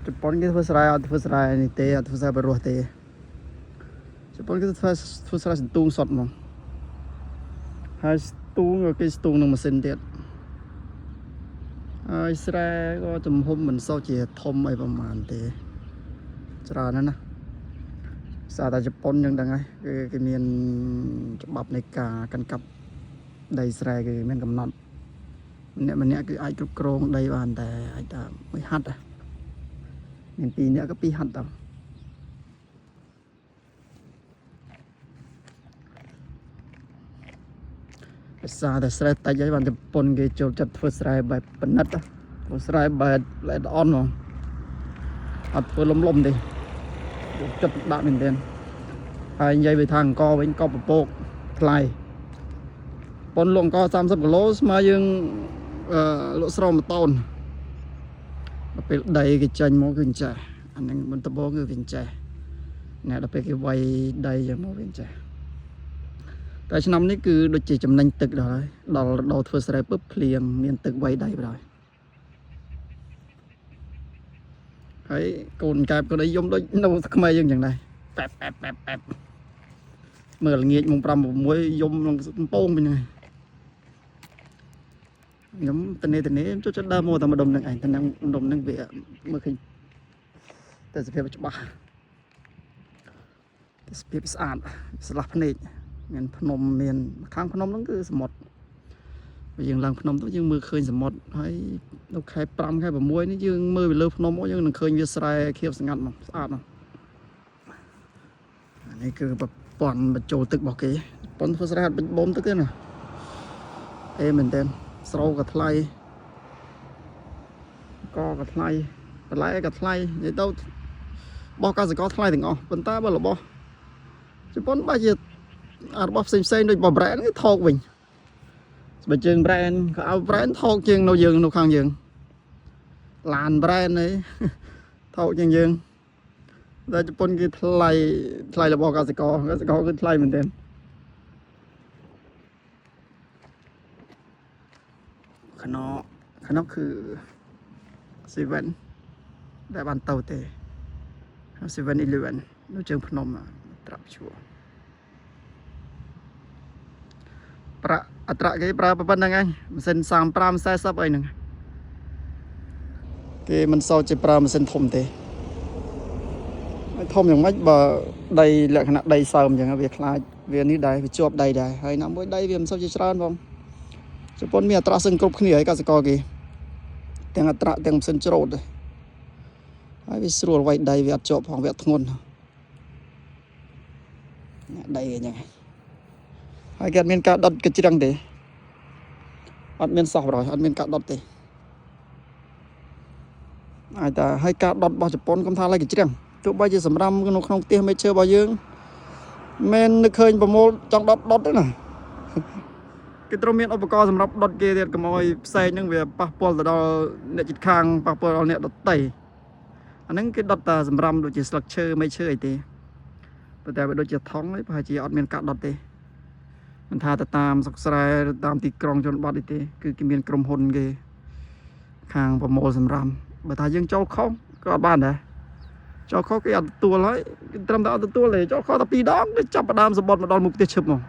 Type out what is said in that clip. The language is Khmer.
ជប៉ុនគេធ្វើស្រែអត់ធ្វើស្រែនេះទេអត់ធ្វើស្រែបរោះទេជប៉ុនគេធ្វើធ្វើស្រែសន្ទូងសុតហ្មងហើយស្ទូងក៏គេស្ទូងនឹងម៉ាស៊ីនទៀតហើយស្រែក៏ទំហំមិនសូវជាធំអីប្រហែលទេច្រើនណាស់ណាសារតែជប៉ុនយើងដឹងហើយគឺគេមានច្បាប់នៃការកាន់កាប់ដីស្រែគេមានកំណត់ម្នាក់ម្នាក់គឺអាចគ្រប់គ្រងដីបានតែអាចថាមួយហាត់ហ៎មានពីរនាក់ក៏ពីរហាត់ទៅ ភាសាតែស្រែតិចហើយបានជប៉ុនគេចូលចិត្តធ្វើស្រែបែបប៉និតធ្វើស្រែបែបល្អិតល្អន់ហ្មងអត់ធ្វើលំលំទេចិត្តដាក់មែនទែនហើយនិយាយវាថាអង្គវិញក៏ពពកថ្លៃប៉ុនលក់អង្គ30គីឡូស្មើយើងអឺលក់ស្រោមួយតោនដល់ពេលដីគេចេញមកគឺអញ្ចេះអាហ្នឹងមិនដបងគឺវាអញ្ចេះណែដល់ពេលគេវាយដីចឹងមកវាអញ្ចេះ តែឆ្នាំនេះគឺដូចជាចំណេញទឹកដល់ហើយដល់រដូវធ្វើស្រែពឹបភ្លៀងមានទឹកវៃដៃបណ្ដោយហើយកូនកែបក៏ได้យំដូចនៅក្មេងយើងចឹងដែរប៉ែបប៉ែបប៉ែបប៉ែបមើលល្ងាចម៉ោង5 6យំក្នុងកំពងវិញហ្នឹងខ្ញុំតនេតនេចូលចិត្តដើរមកតែម្ដុំហ្នឹងឯងតែនឹងម្ដុំហ្នឹងវាមើលឃើញតែសភាពច្បាស់តែសភាពស្អាតស្រឡះភ្នែកមានភ្នំមានខាងភ្នំហ្នឹងគឺសមុទ្រ បើយើងឡើងភ្នំទៅយើងមើលឃើញសមុទ្រហើយនៅខែ5ខែ6នេះយើងមើលពីលើភ្នំមកយើងនឹងឃើញវាស្រែខៀវស្ងាត់មកស្អាតមកអានេះគឺប្រព័ន្ធបញ្ចូលទឹករបស់គេប្រព័ន្ធធ្វើស្រែអត់បូមទឹកទេណាអេមែនតើស្រូវក៏ថ្លៃកក៏ថ្លៃបន្លែក៏ថ្លៃនិយាយទៅរបស់កសិករថ្លៃទាំងអស់ប៉ុន្តែបើរបស់ជប៉ុនបើជាអារបស់ផ្សេងផ្សេងៗដូចរបស់ brand គឺថោកវិញ ស្បែកជើង brand ក៏ឲ្យ brand ថោកជាងនៅយើងនៅខាងយើងឡាន brand អី ថោកជាងយើងតែជប៉ុនគេថ្លៃថ្លៃរបស់កសិករកសិករគឺថ្លៃមែនទែនខ្នោខ្នោគឺ 7ដែលបានទៅទេ 7 11នៅជើងភ្នំត្រាប់ជួរប្រាក់អត្រាគេប្រើប៉ុណ្្នឹងឯងម៉ាស៊ីន35 40អីហ្នឹងគេមិនសូវជាប្រើម៉ាស៊ីនធំទេហើយធំយ៉ាងម៉េចបើដីលក្ខណៈដីសើមអញ្ចឹងវាខ្លាចវានេះដែរវាជាប់ដីដែរហើយណាមួយដីវាមិនសូវជាច្រើនផងជប៉ុនមានអត្រាសឹងគ្រប់គ្នាហើយកសិករគេទាំងអត្រាទាំងម៉ាស៊ីនច្រូតដែរហើយវាស្រួលវាយដីវាអត់ជាប់ផងវាអត់ធ្ងន់ណាដីអញ្ចឹងហើយគេអត់មានការដុតកញ្ច្រឹងទេអត់មានសោះប្រយអត់មានការដុតទេអាចតែហើយការដុតរបស់ជប៉ុនកុំថាឡើយកញ្ច្រឹងទោះបីជាសម្រាមនៅក្នុងផ្ទះមេឈើរបស់យើងមិននឹកឃើញប្រមូលចង់ដុតដុតទេណាគេត្រូវមានឧបករណ៍សម្រាប់ដុតគេទៀតកុំឲ្យផ្សេងហ្នឹងវាប៉ះពាល់ទៅដល់អ្នកជិតខាងប៉ះពាល់ដល់អ្នកដទៃអាហ្នឹងគេដុតតែសម្រាមដូចជាស្លឹកឈើមេឈើអីទេប៉ុន្តែវាដូចជាថង់ឯងប្រហែលជាអត់មានការដុតទេមិនថាទៅតាមស្រុកស្រែឬតាមទីក្រុងជនបទអីទេគឺគេមានក្រុមហ៊ុនគេខាងប្រមូលសម្រាមបើថាយើងចូលខុសក៏អត់បានដែរចូលខុសគេអត់ទទួលហើយគេត្រឹមតែអត់ទទួលទេចូលខុសតែពីរដងគេចាប់ផ្ដើមសម្បត្តិមកដល់មុខផ្ទះឈឹបមក